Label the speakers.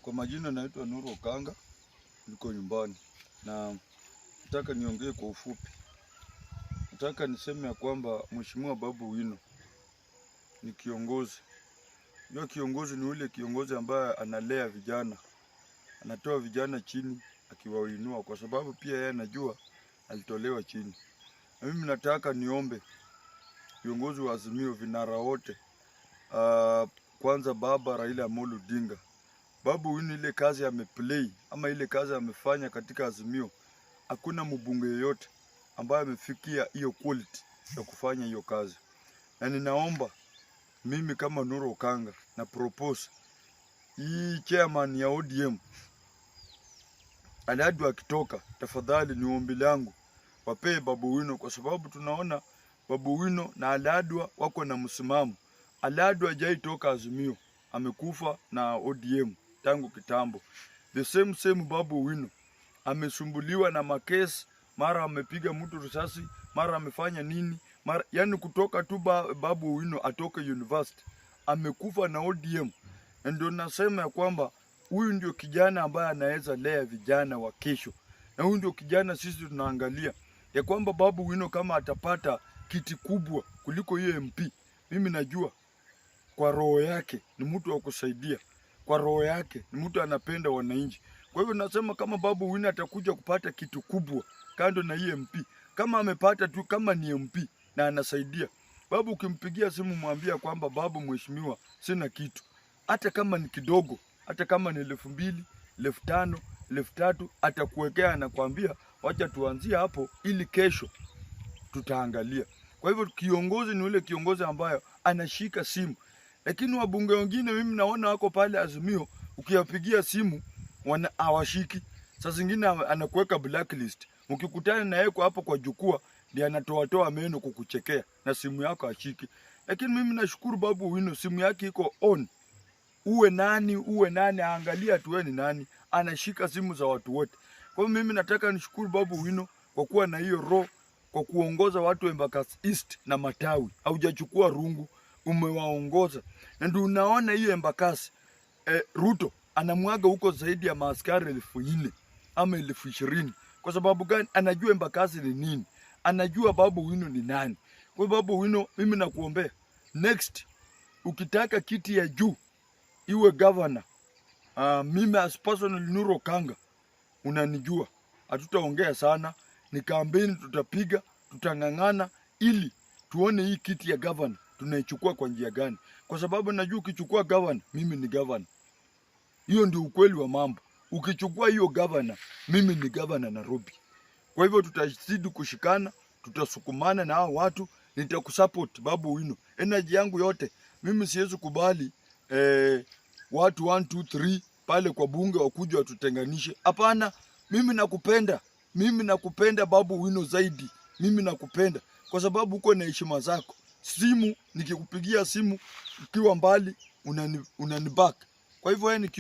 Speaker 1: Kwa majina naitwa Nuru Okanga, niko nyumbani na nataka niongee kwa ufupi. Nataka niseme ya kwamba Mheshimiwa Babu Owino ni kiongozi. Hiyo kiongozi ni ule kiongozi ambaye analea vijana, anatoa vijana chini akiwainua, kwa sababu pia yeye anajua alitolewa chini. Na mimi nataka niombe viongozi wa Azimio, vinara wote, kwanza baba Raila Amolo Odinga. Babu Owino ile kazi ameplay ama ile kazi amefanya katika Azimio, hakuna mbunge yeyote ambaye amefikia hiyo quality ya kufanya hiyo kazi. Na ninaomba mimi kama Nuru Okanga na propose hii chairman ya ODM Aladwa akitoka, tafadhali ni ombi langu wapee Babu Owino, kwa sababu tunaona Babu Owino na Aladwa wako na msimamo. Aladwa hajaitoka Azimio, amekufa na ODM tangu kitambo. The same same Babu Owino amesumbuliwa na makesi, mara amepiga mtu risasi, mara amefanya nini, mara yani kutoka tu Babu Owino atoke university amekufa na ODM. Na ndio nasema ya kwamba huyu ndio kijana ambaye anaweza lea vijana wa kesho, na huyu ndio kijana sisi tunaangalia ya kwamba Babu Owino kama atapata kiti kubwa kuliko hiyo MP, mimi najua kwa roho yake ni mtu wa kusaidia, kwa roho yake ni mtu anapenda wananchi. Kwa hivyo nasema kama Babu Owino atakuja kupata kitu kubwa kando na hii MP, kama amepata tu kama ni MP na anasaidia Babu, ukimpigia simu mwambia kwamba Babu, mheshimiwa, sina kitu, hata kama ni kidogo, hata kama ni 2000, 5000, 3000, atakuwekea, anakuambia wacha tuanzie hapo, ili kesho tutaangalia. Kwa hivyo kiongozi ni ule kiongozi ambayo anashika simu, lakini wabunge wengine mimi naona wako pale Azimio, ukiwapigia simu wana hawashiki. Saa zingine anakuweka blacklist. Mkikutana na yeye kwa hapo kwa jukwaa, ndiye anatoa toa meno kukuchekea na simu yako ashiki. Lakini mimi nashukuru Babu Owino, simu yake iko on. Uwe nani, uwe nani, aangalia tu wewe ni nani, anashika simu za watu wote. Kwa hiyo mimi nataka nishukuru Babu Owino kwa kuwa na hiyo roho, kwa kuongoza watu wa Embakasi East na Matawi. Haujachukua rungu, umewaongoza. Na ndio unaona hiyo Embakasi Ruto anamwaga huko zaidi ya maaskari 4000 ama 20,000. Kwa sababu gani? Anajua Embakasi ni nini, anajua Babu Owino ni nani. Kwa hiyo Babu Owino, mimi nakuombea next, ukitaka kiti ya juu iwe governor, mimi as personal Nuru Okanga unanijua, hatutaongea sana, ni kampeni tutapiga, tutang'ang'ana ili tuone hii kiti ya governor tunaichukua kwa njia gani, kwa sababu najua ukichukua governor, mimi ni governor. Hiyo ndio ukweli wa mambo. Ukichukua hiyo governor, mimi ni governor Nairobi. Kwa hivyo tutazidi kushikana, tutasukumana na hao watu, nitakusupport Babu Owino. Energy yangu yote mimi siwezi kubali watu 1 2 3 pale kwa bunge wakuja watutenganishe. Hapana, mimi nakupenda, mimi nakupenda Babu Owino zaidi, mimi nakupenda kwa sababu uko na heshima zako. Simu nikikupigia simu ukiwa mbali unani back. Kwa hivyo wewe ni